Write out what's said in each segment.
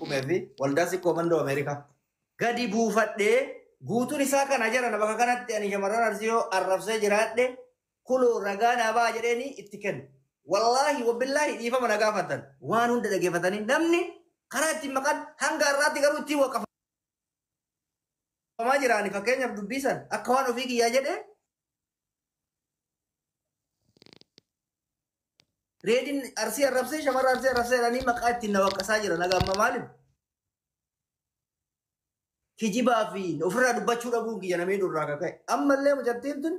Qumee fi waldaa Sikkoo Mandoo Ameerikaa. Gadi buufadhee guutuun isaa kana jira bakka kanatti ani shamarran Arsii yoo arrabsee jiraadhe kuloo ragaa naa ba'a jedheeni itti kennu. Wallaahi wabillaahi dhiifama na gaafatan waan hunda dhageeffatanii namni karaa ittiin maqaan hanga har'aatti garuu ittiin waqafamaa jiraani fakkeenyaaf dubbii san akka waan ofii kiyyaa jedhee reediin Arsii arrabsee shamarra Arsii arrabsee jedhanii maqaa ittiin na waqqasaa jira naga amma maaliif? Kijibaa fi ofirraa dubbachuu dhabuun kiyya namee durraa kaka'e. Ammallee mucattiin tun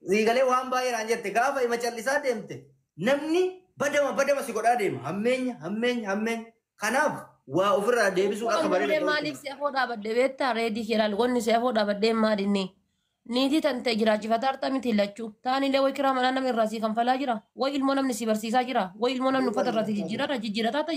siigalee waan baay'ee naan jette gaafa ima callisaa deemte namni badama badama si godhaa deema hammeenya hammeenya hammeenya. Kanaaf waa ofirraa deebisuun akka bareeda Wanni maaliif si afoo dhaabadde beektaa reedii kee ilaali wanni si afoo dhaabadde maalinni niitii tan ta'e jiraachifataa harta miti lachuu taanillee way kiraa manaa namni irraa sii kanfalaa jira way ilmoo namni si barsiisaa jira way ilmoo namni uffata irraa si jijjiirata jijjiirataa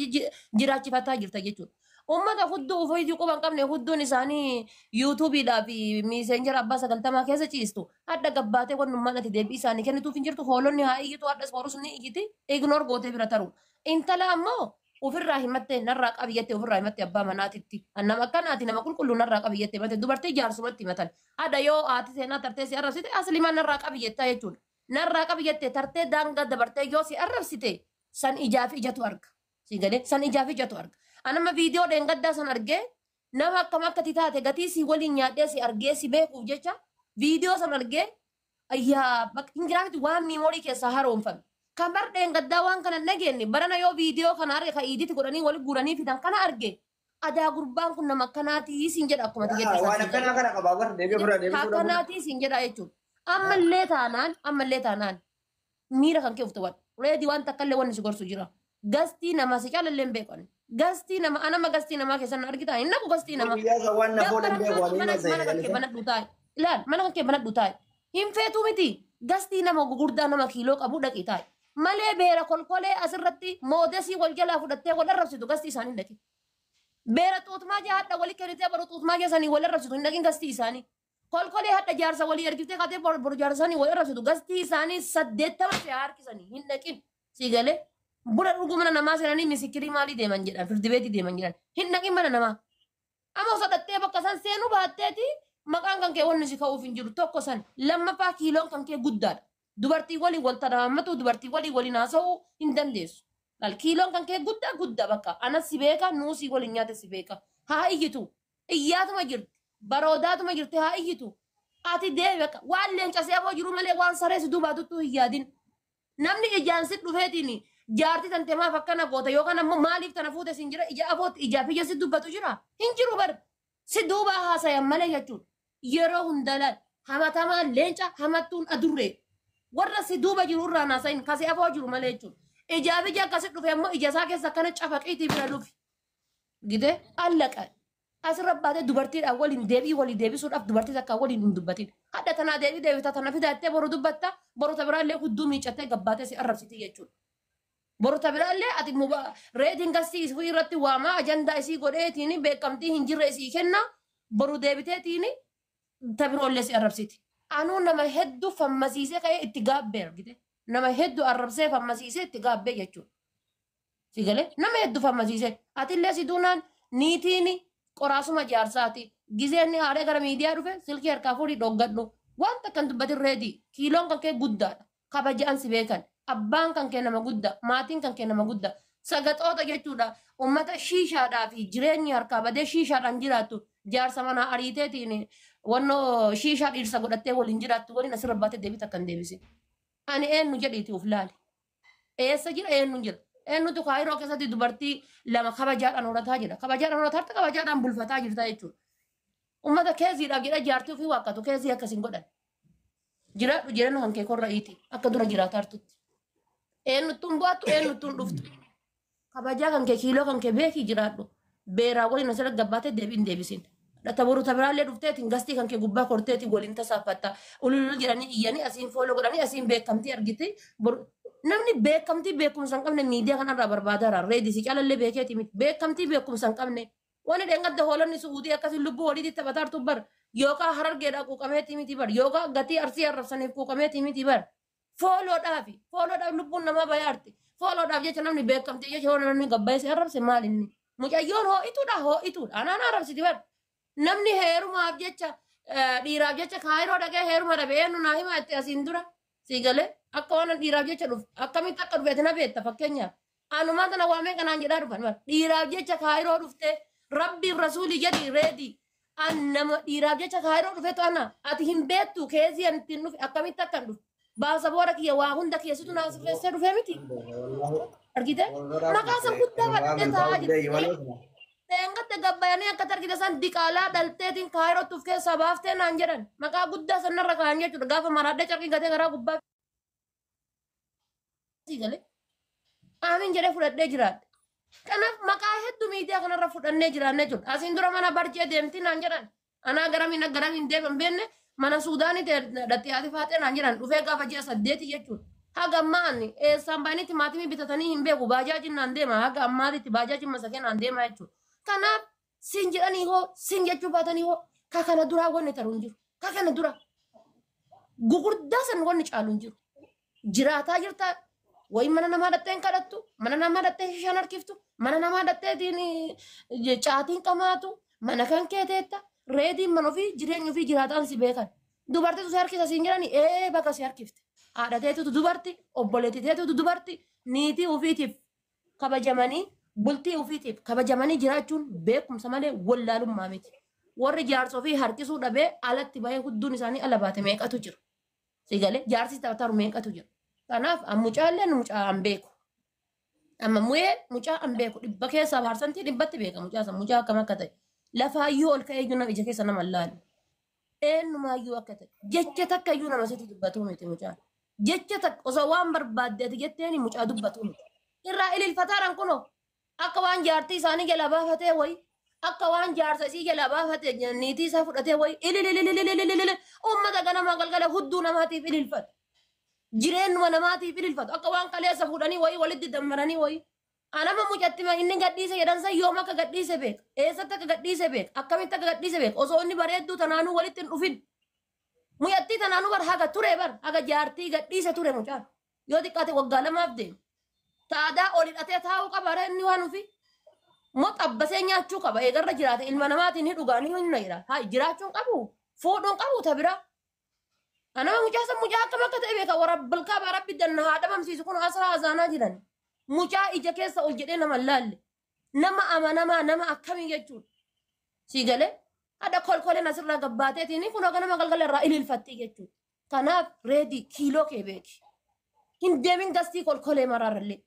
jiraachifataa jirta jechuudha. Uummata hudduu ofii quba hin qabne hudduun isaanii yuutuubiidhaa fi miiseenjara abbaa 90 keessa ciistu hadha gabbaatee wannummaan ati deebii isaanii kennituuf hin jirtu hoolonni haa iyyitu hadhas horus ni iyyiti ignoor gootee bira taru. Intala ammoo ofirraa himatte narraa qabi jette ofirraa himatte abbaa manaatitti. Nama akkanaati nama qulqulluu narraa qabi jette himate dubartii jaarsumatti himatan. Hadha yoo haati seenaa tartee si arrabsite aslimaan narraa qabi jettaa jechuudha. Narraa qabi jette tartee daangaa dabartee yoo si arrabsite san ijaa fi ijatu arga. Si galee san ijaa fi ijatu arga. Anama viidiyoo dheengaddaa san argee nama akkam akkati taate gatii si waliin nyaadhee si argee si beekuuf jecha viidiyoo san argee ayyaa bakka hin jiraatu waan miimoorii keessaa haroomfame. Kan bar dheengaddaa waan kana hin dhageenye barana yoo viidiyoo kana arge kan iiditti godhanii wali guuranii fidan kana arge adaa gurbaan kun nama akkanaatii siin jedha akkuma ati jette Waan san akkanaa kana qabaa bar deebii ofirraa deebisuu dhabuun. akkanaatii siin jedha jechuudha. Ammallee taanaan miira kan kee ufta wadhu. Reedii waan takka illee wanni si gorsu jira. Gastii namaa si caalallee hin beeku ani. Gastii nama anama gastii namaa keessan na argitaa hin naqu gastii namaa. Guyyaa san waan na fuudhan beeku ani Mana hima mana kan kee seera. banadhu taa'i. Ilaal mana kan kee banadhu taa'i. Hin feetuu miti. Gastii nama gurguddaa nama kiiloo qabu dhaqi taa'i. Malee beera kolkolee asirratti moodesii wal jalaa fudhattee wal arrabsitu gastii isaanii hin dhaqin. Beera xuutmaa jaa hadha walii kennitee baru xuutmaa keessanii wal arrabsitu hin dhaqin gastii isaanii. Kolkolee hadha jaarsa walii ergiftee kaatee boru jaarsa isaanii wal arrabsitu gastii isaanii 80 si harkisanii hin dhaqin. Si galee buna dhuguu mana namaa seenanii misikirii maalii deeman jedhan firdi beetii deeman jedhan hin dhaqin mana namaa. Amma osoo dhattee bakka san seenuu baatteeti maqaan kan kee wanni si ka'uuf hin jiru tokko san lammaffaa kiiloon kan kee guddaadha. Dubartii waliin wal tadaammatu dubartii waliin waliin haasa'uu hin dandeessu. Laal kiiloon kan kee guddaa guddaa bakka anas si beeka nuusii waliin nyaate si beeka. Haa iyyitu iyyaatuma jirti baroodaatuma jirti haa iyyitu. Ati deemi bakka waan leenca si afoo jiru malee waan saree si duubaatuttuu hin yaadin. Namni ijaan si dhufeetiin jaartii tante maaf akkana goota yookaan ammoo maaliif tana fuute sin jira ija afootti ijaaf ija si dubbatu jira hin jiru bar si duubaa haasayan malee jechuudha. Yeroo hunda laal hamatamaan leenca hamattuun adurree warra si duuba jiru irraa haasayin kasi afoo jiru malee jechuudha. Ijaaf ija akkasi dhufe ammoo ija isaa keessa akkana cafaqiitii bira dhufi. Gidee allaqa asirra baatee dubartiidhaan waliin deebii walii deebisuudhaaf dubartii takka waliin hin dubbatin. Hadha tanaa deebii deebita tana fidattee boru dubbatta boru ta biraallee hudduu miicattee gabbaatee si arrabsiti jechuudha. Boru ta biraallee ati reetiin gastii isii irratti waamaa ajandaa isii godheetiin beekamtii hin jirre isii kenna boru deebiteetiin ta biroollee si arrabsiti. Anuu nama hedduu fammasiisee ka'ee itti gaabbee argite. Nama hedduu arrabsee fammasiisee itti gaabbee jechuudha. Si galee nama hedduu fammasiisee atillee si duunaan niitiin qoraasuma jaarsaati. Gizeen inni haaree gara miidiyaa dhufe silkii harkaa fuudhii dhoggadhu. Wanta kan dubbatin reedii kiiloon kan kee guddaadha. Kabajaan si beekan. Abbaan kan kee nama guddaa. Maatiin kan kee nama guddaa. Sagaxoota jechuudha. Uummata shiishaadhaa fi jireenyi harkaa badee shiishaadhaan jiraattu. Jaarsa manaa ariiteetiin wannoo shiishaa dhiirsa godhattee waliin jiraattu waliin asirra baatee deebii takka hin deebisin. Ani eenyu jedhiiti of laali. Eessa jira eenyu jira. Eenyutu kaayiroo keessatti dubartii lama kabajaadhaan horataa jira. Kabajaadhaan horataa jirta kabajaadhaan bulfataa jirta jechuudha. Uummata keeziidhaaf jedha jaartii ofii waaqqatu keezii akkasiin godhan. Jiraadhu jireenya kan kee korra iiti akka dura jiraataa jirtutti. Eenyuttuun bu'attu eenyuttuun dhuftu. Kabajaa kan kee kiiloo kan kee beekii jiraadhu. Beeraa waliin asirra gabbaatee deebiin deebisin. Taboru tabiraallee dhufteetiin gastii kan kee gubbaa korteetiin waliin tasaaffatta. Ululul jedhanii iyyanii asiin fooloo godhanii asiin beekamtii argite. Namni beekamtii beekumsa hin qabne miidiyaa kanarraa barbaadaa reedii si caalallee beekeeti miti. Beekamtii beekumsa hin qabne. Wani dheengadda hoolonni su'uudii akkasii lubbuu waliitti taphataartu bar yookaan harargeedhaa quuqameetii miti bar yookaan gatii arsii arrabsaniif quuqameetii miti bar. Fooloodhaafi fooloodhaaf lubbuun namaa bayaarti. Fooloodhaaf jecha namni beekamtii jecha yoo namni gabbaayee si arrabse maal inni? Mucayyoon hoo'ituudha hoo'ituudha. Anaan arrabsiti bar. Namni heerumaaf jecha dhiiraaf jecha Kaayiroo dhaqee heeruma dhabe eenyu naa hima itti asiin dura. Sii galee akka waan dhiiraaf jecha dhufe akkamitti akka dhufe ati na beekta fakkeenyaaf. Anumaa tana waamee kanaan jedhaa dhufan bar. Dhiiraaf jecha Kaayiroo dhufte rabbiif rasuulii jedhi reedii. An nama dhiiraaf jecha Kaayiroo dhufetu ana ati hin beektu keezii ani ittiin dhufe akkamitti akkan dhufe. Baasaboora kiyya waa hunda keessattuu naa sirreessee dhufee miti. Argite? Maqaa san guddaa badhee taa'aa jirti. Teengatte gabbayanii akka argite san diqaalaa dhalteetiin Kaayirootti of keessaa baaftee naan jedhan. Maqaa guddaa sanarra kaa'an jechuudha. Gaafa maraadhee carqii gatee karaa gubbaa sii galee. Aamin jedhee fudhadhee jiraadhe. Kanaaf maqaa hedduu miidiyaa kanarra fudhannee jiraanne jechuudha. Asiin dura mana barjee deemti naan jedhan. Anaa garamiin garamiin deeman beenne mana Suudaanii dhattee haati faaxee naan jedhan dhufee gaafa ji'a 8 jechuudha. Haga ammaa ani eessaan baay'inni timaatimii bitatanii hin beeku baajaajiin naan deema haga ammaatitti baajaajiin masakee naan deema jechuudha. Kanaaf siin jedhanii hoo siin jechuu baatanii hoo ka kana duraa wanni taru hin jiru. Ka kana dura gugurdaa san wanni caalu hin jiru. Jiraataa jirta wayi mana namaa dhattee hin kadhattu mana namaa dhattee shishaan harkiftu mana namaa dhattee caatiin qamaatu mana kan kee teetta reediin mana ofii jireenya ofii jiraataan si beekan. Dubartiitu si harkisa siin jedhani ee bakka si harkifte. Haadha teetutu dubarti obboleettii teetutu dubarti niitii ofiitiif kabajamanii bultii ofiitiif kabajamanii jiraachuun beekumsa malee wallaalummaa miti. Warri jaarsa ofii harkisuu dhabee alatti bahee hudduun isaanii ala baate meeqatu jira. Si galee jaarsi taphataru meeqatu jira. Kanaaf mucaalleen mucaa an beeku. Amma mu'ee mucaa an beeku dhibba keessaa parsantii dhibbatti beeka mucaa san mucaa akkam akka ta'e. Lafaayyuu ol ka'ee iyyuu nama ija keessa nama laalu. Eenyumaayyuu akka ta'e jecha takka iyyuu nama sitti dubbatu miti mucaan. Jecha takka osoo waan barbaadde ati jetteeni mucaa dubbatu miti. Irraa ililfataadhaan kunoo akka waan jaartii isaanii jalaa baafatee wayi akka waan jaarsa isii jalaa baafatee niitii isaa fudhatee wayi ililililililililil uummata ganamaa galgala hudduu namaatiif ililfatu. Jireenyuma namaatiif ililfatu akka waan kaleessa fuudhanii wayii walitti dammaranii wayii. Anama mucatti inni gadhiise jedhan san yoom akka gadhiise beeka eessatti akka gadhiise beeka akkamitti akka gadhiise beeka osoo inni bareedduu tanaanuu walitti hin dhufin. Mucattii tanaanuu bar haga ture bar haga jaartii gadhiise ture mucaan yoo xiqqaate waggaa lamaaf deema. Taadaa ol hidhatee taa'uu qaba ree inni waan ofii. Moo xabbasee nyaachuu qaba eegarra jiraate ilma namaatiin ni dhugaa ni humna jira. Haa jiraachuun qabu fuudhuun qabu ta biraa. Anama mucaa san mucaa akkam akka ta'e beeka warra bilkaa rabbi danna haa dhabamsiisu kun asraa azaanaa jiran. Mucaa ija keessa ol jedhee nama laalle. Nama amanamaa nama akkamii jechuudha. Si galee hadha kolkoleen asirraa gabbaateetiin kun akka nama galgala irraa ililfatti jechuudha. Kanaaf reedii kiiloo kee beeki. Hin deemin gastii kolkolee maraarallee.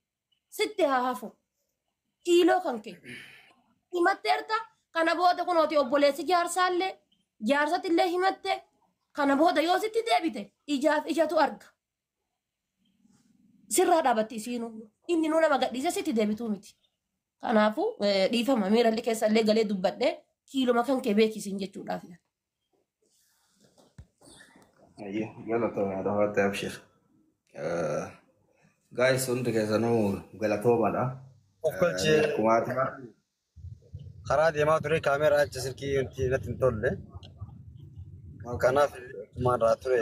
Sitti haa hafu. Kiiloo kan kee. Himatteerta kana booda kunooti obboleessi jaarsaallee jaarsattillee himatte kana booda yoo sitti deebite ijaaf ijatu arga. Sirraa dhaabatti isiinuu inni nuu nama gadhiise sitti deebituu miti. Kanaafuu dhiifama miiralli keessallee galee dubbadhee kiiloma kan kee beekisiin jechuudhaaf. Galatooma dhawaatti abshir. Guys hundi keessanuu galatoomadha. Of galchee Kumaatuma karaa deemaa ture kaameeraa achi silkii wanti natti hin tolle. Kanaaf maarraa ture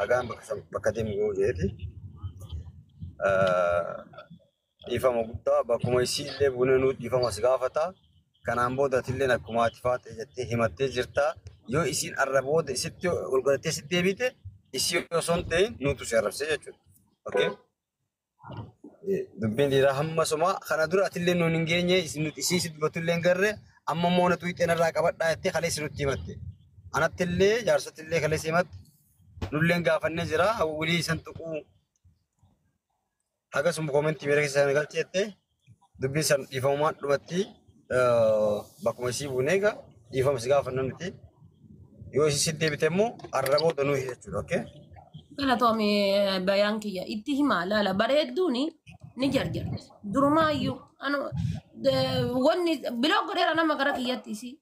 agaan bakka deemu ga'uu jedheeti. Dhiifama guddaa bakkuma isii illee buna nuu dhiifama si gaafata. Kanaan booda atillee akkuma ati faate jettee himattee jirta. Yoo isiin arra booda isitti ol godhattee sitti deebite isii osoo hin ta'in nuutu si arrabsee jechuudha. Okay? Dubbiin dhiiraa hamma suma kana dura atillee nuun hin geenye isii si dubbatu illee hin garre amma immoo na tuuxee narraa qabadhaa jettee kaleessa nutti himatte. Anatti illee jaarsatti illee kaleessa himatte. Nullee gaafannee jira walii isan tuquu akkasuma koomentii miira keessa sana galchee jettee dubbiin san dhiifamumaan dhumatti bakkuma isii buunee egaa dhiifama si gaafanna nuti. Yoo isii sitti deebite immoo arra booda nuyi jechuudha. Okay? Galatoome bayaan kiyya itti himaa laala bareedduun ni jarjarti. Durumaayyuu wanni biloo godheera nama gara kiyyatti isii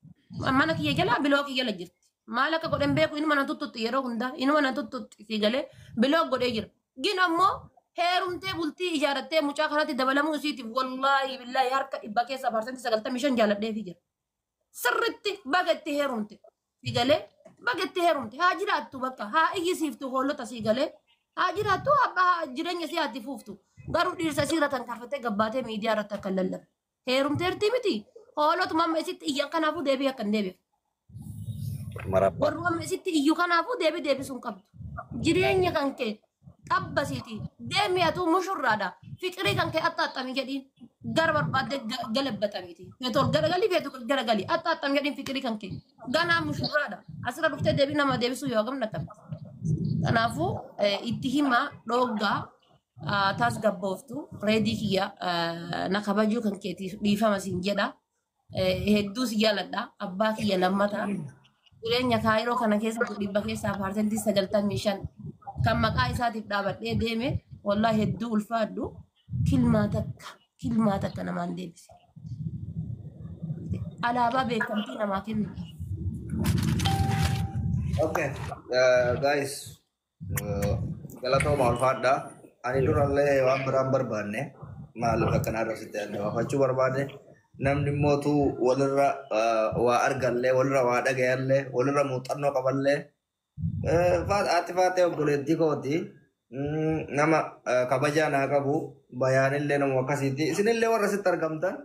mana kiyya jalaa biloo kiyya jala jirti. Maal akka godhan beeku inuma na tuttutti yeroo hundaa inuma na tuttutti si galee biloo godhee jira. Gin ammoo heerumtee bultii ijaarrattee mucaa kanatti dabalamuu isiitiif wallaahi billaahi harka dhibba keessaa 95% jaaladheefii jira. Sirritti baga itti heerumte si galee baga itti heerumte haa jiraattu bakka haa iyyisiiftu hoolota si galee haa jiraattu haa jireenya si haatti fuuftu garuu dhiirsa isiirra tan kafatee gabbaatee miidiyaa irratti akka hin lallabne. Heerumteerti miti Hoolotuma amma isitti iyyan kanaafuu deebii akka hin deebifne. Marabbaa. Warri amma isitti iyyu kanaafuu deebii deebisuu hin qabdu. Jireenya kan kee xabbasiiti. Deemi atuu mushurraadha. Fiqirii kan kee axxaaxxami jedhiin gara barbaadde galabbatamiti. Feetu ol garagalii feetu garagalii axxaaxxami jedhiin fiqirii kan kee. Ganaa mushurraadha. Asirra dhuftee deebii nama deebisuu yoo hagam dhaqqabde. Kanaafuu itti himaa dhooggaa tasgabbooftu reedii kiyya na kabajuu kan keetiif dhiifama siin jedha. Hedduu si jaaladha. Abbaa kiyya lammataa. Jireenya kaayiroo kana keessatti 95% kan maqaa isaatiif dhaabadhee deeme wallaahi hedduu ulfaadhu kilmaa takka namaan deebise. Alaabaa beekamtii namaa kennu. Okay, guys, galatooma ulfaadha. Ani durallee waan biraan barbaanne maaliif akkana arrabsitte adda baafachuu barbaade. Namni mootuu walirra waa argallee, walirra waa dhagayallee, walirra muuxannoo qaballee. Haati faatee obboleettii kooti. Nama kabajaa naa qabu bayaanillee nama akkasiiti. Isinillee warra sitti argamtan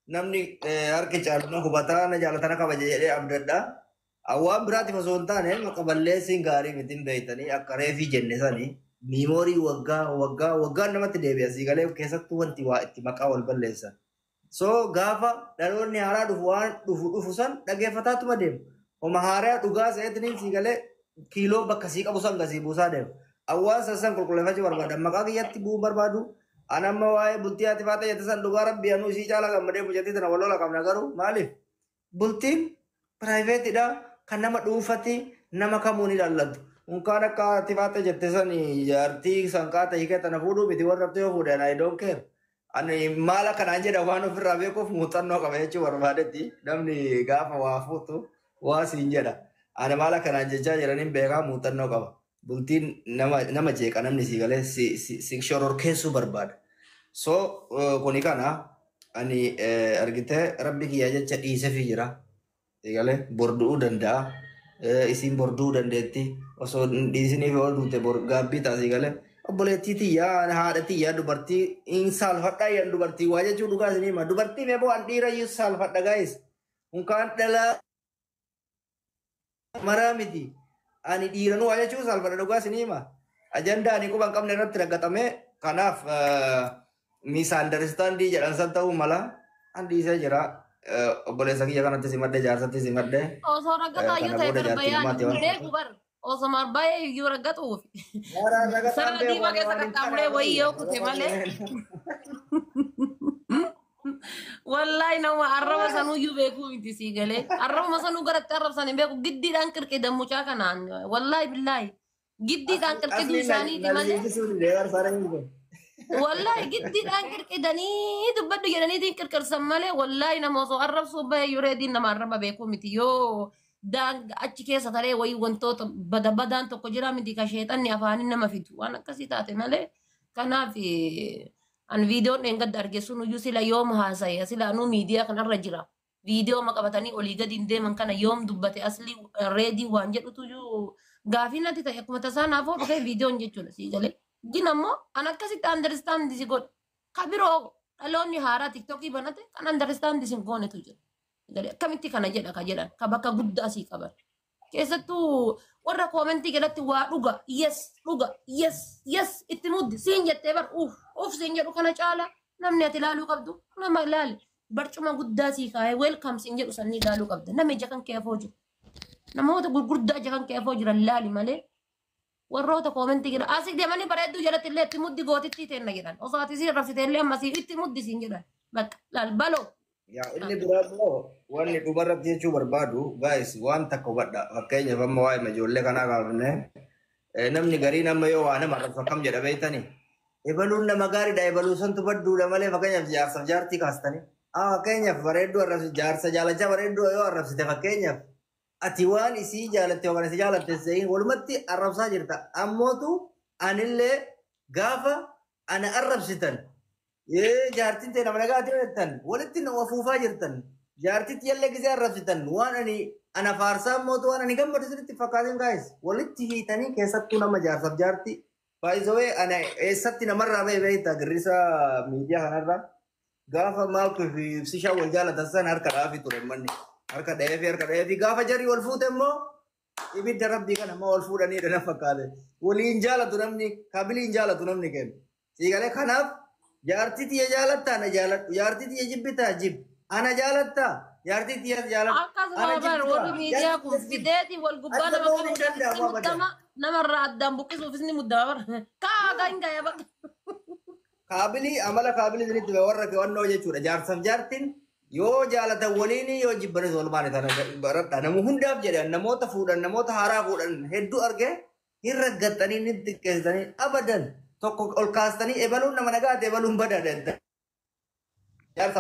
namni harki caalu hubataa na jaalatana kabaja jedhee abdadha. Waan biraatiif osoo hin taane maqaa balleessiin gaarii miti hin beektanii akka reefii jenne sanii miimoorii waggaa waggaa waggaan namatti deebi'a sii galee keessattuu wanti waa itti maqaa wal balleessan. So gaafa dhaloonni haaraa dhufu waan dhufu dhufu san dhageeffataatuma deema. Homa haaraa dhugaa se'eetiniin sii galee kiiloo bakka sii qabu san gasii buusaa deema. Hawaasa san qulqulleeffachuu barbaada. Maqaa kiyyatti bu'uu barbaadu. Ani amma waa'ee bultii haati faatee jette san dhugaa rabbii anuu isii caala gammadee mucattii tana wal lola qabna garuu maaliif? Bultiin piraayiveetidha. Kan nama dhuunfati nama kamuu ni ilaallatu. Unkaan akka haati faatee jette san jaartii sanqaata hiikee tana fuudhuu miti warra yoo fuudhan I don't care. Ani maal akkanaan jedha waan ofirraa beekuuf muuxannoo qaba jechuu barbaadetti namni gaafa waa fuutu waa siin jedha. Ani maal akkanaan jechaa jiraniin beekaa muuxannoo qaba. Bultiin nama jeeqa namni sii galee si shororkeessuu barbaada. So kuni kana ani argitee rabbi kiyya jecha dhiiseefii jira. Sii galee bordu'uu danda'a. Isiin bordu'uu dandeetti. Osoo dhiisiniif yoo duute gaabbii ta'a sii galee. Obboleettii tiyyaa haadha tiyyaa dubartii hin saalfadhaa yan dubartii waa jechuu dhugaa isinii hima. Dubartii mee bo'aan dhiira iyyuu saalfadha gaayis. Unkaan dhalaa maraa miti. Ani dhiiranuu waa jechuu saalfadha dhugaa isinii hima. Ajandaa ani quba hin qabne irratti raggatamee kanaaf miisaandaristandii jedhan san ta'uu mala an dhiisee jira. Obboleessa kiyya kanatti simadhe jaarsatti simadhe. Osoo raggataa iyyuu Kana ta'e booda bar jaartii bayaan namaati waan beeku bar osoo baay'ee iyyuu raggatuuf. Waraan ragataan Sarara beeku diimaa ani keessa waan hin qaxxaamuree wayii yoo kute malee. Wallaahi nama arraba sanuyyuu beekuu miti sii galee. Arrabuma sanuu garatti arrabsan hin beeku. Giddiidhaan qirqidan mucaa kanaan. Wallaahi billaahi. Giddiidhaan qirqiduu Asli isaaniiti malee. Wallaahi giddiidhaan qirqidanii dubbadhu jedhaniitiin qirqirsan malee wallaahi nama osoo arrabsuu bahe yoo reediin nama arraba beekuu miti yoo achi keessa taree wayii wantoota bada badaan tokko jira miti ka sheexanni afaanii nama fidu waan akkasii taate malee kanaaf an viidiyoon dheengadda arge sun iyyuu sila yoom haasa'e sila anuu miidiyaa kanarra jira viidiyoo ma qabatanii olii gadi hin deeman kana yoom dubbate asli reedii waan jedhutu iyyuu gaafii natti ta'e akkuma tasaa naafoo dhufee viidiyoon jechuudha sii galee. Gin ammoo an akkasitti understand si godhe. Ka biroo dhaloonni haaraa tiktokii banate kan understand si goonetu jira. Akkamitti kana jedha ka jedhan ka bakka guddaa sii qaban. Keessattuu warra koomentii jalatti waa dhuga yes dhuga yes yes itti muddi siin jettee bar uuf uuf siin jedhu kana caala namni ati ilaaluu qabdu nama ilaali. Barcuma guddaa sii kaa'ee welcome siin jedhu sanii ilaaluu qabda. Nama ija kan kee afoo jiru. Namoota gurguddaa ija kan kee afoo jiran ilaali malee. Warroota koomentii jedhan asii deemanii bareedduu jalatti illee itti muddi gootitti teenna jedhan osoo ati siin rabsite illee ammasii itti muddi siin jedhan bakka laal baloo. Yaa inni biraa immoo wanni dhumarratti jechuu barbaadu guys waan takka hubadha. Fakkeenyaaf amma waa'ee ijoollee kanaa kaafne namni gariin amma yoo waa nama arrabsu akkam jedha beektanii. Ebaluun nama gaariidha ebaluu santu badduudha malee fakkeenyaaf jaarsaaf jaartii kaastanii. Fakkeenyaaf bareedduu arrabsi jaarsa jaalachaa bareedduu yoo arrabsite fakkeenyaaf ati waan isii jaalatte yookaan isii jaalatte seeyin walumatti arrabsaa jirta. Ammootu anillee gaafa ana arrabsitan jaartiin ta'e nama nagaa ta'e jettan walitti nu afuufaa jirtan jaartitti yallee gisee arrabsitan waan ani ana faarsaa ammootu waan ani gammadu sirriitti fakkaatin gaayis walitti hiitanii keessattuu nama jaarsaaf jaartii baay'isawee ana eessatti namarraa ba'e beektaa girrisa miidiyaa kanarraa Gaafa maaltu fi ibsishaa wal jaalatan san harka dhaafi ture manni. Harka dha'ee fi harka dha'ee fi gaafa jarri wal fuute immoo ibidda rabbii kana amma wal fuudhanii na fakkaate. Waliin jaalatu namni kaabiliin jaalatu namni kennu. Siigalee kanaaf jaartii tiyya jaalattaa na jaaladhu, jaartii tiyya jibbitaa jib, ana jaalattaa jaartii tiyya jaaladhu. Akkasuma Ana bar warri jibbitaa miidiyaa kun jaartii tiyya jibbi. fideeti wal gubbaa Adda nama ba'uun hin qabuudhaafis ni danda'amu abadan. muddama, namarraa addaan buqqisuufis ni muddama bar. Kaa hin gaya bakka. Kaabilii amala kaabilii isinitti hime warra keewwannoo jechuudha. Jaarsaaf jaartiin yoo jaalatan waliin yoo jibbanis walumaan tana baradha. Nama hundaaf jedhan namoota fuudhan, namoota haaraa fuudhan hedduu argee hin raggattanii ni xiqqeessanii abadan tokko ol kaastanii ebaluun nama nagaate ebaluun badaadha. Jaarsa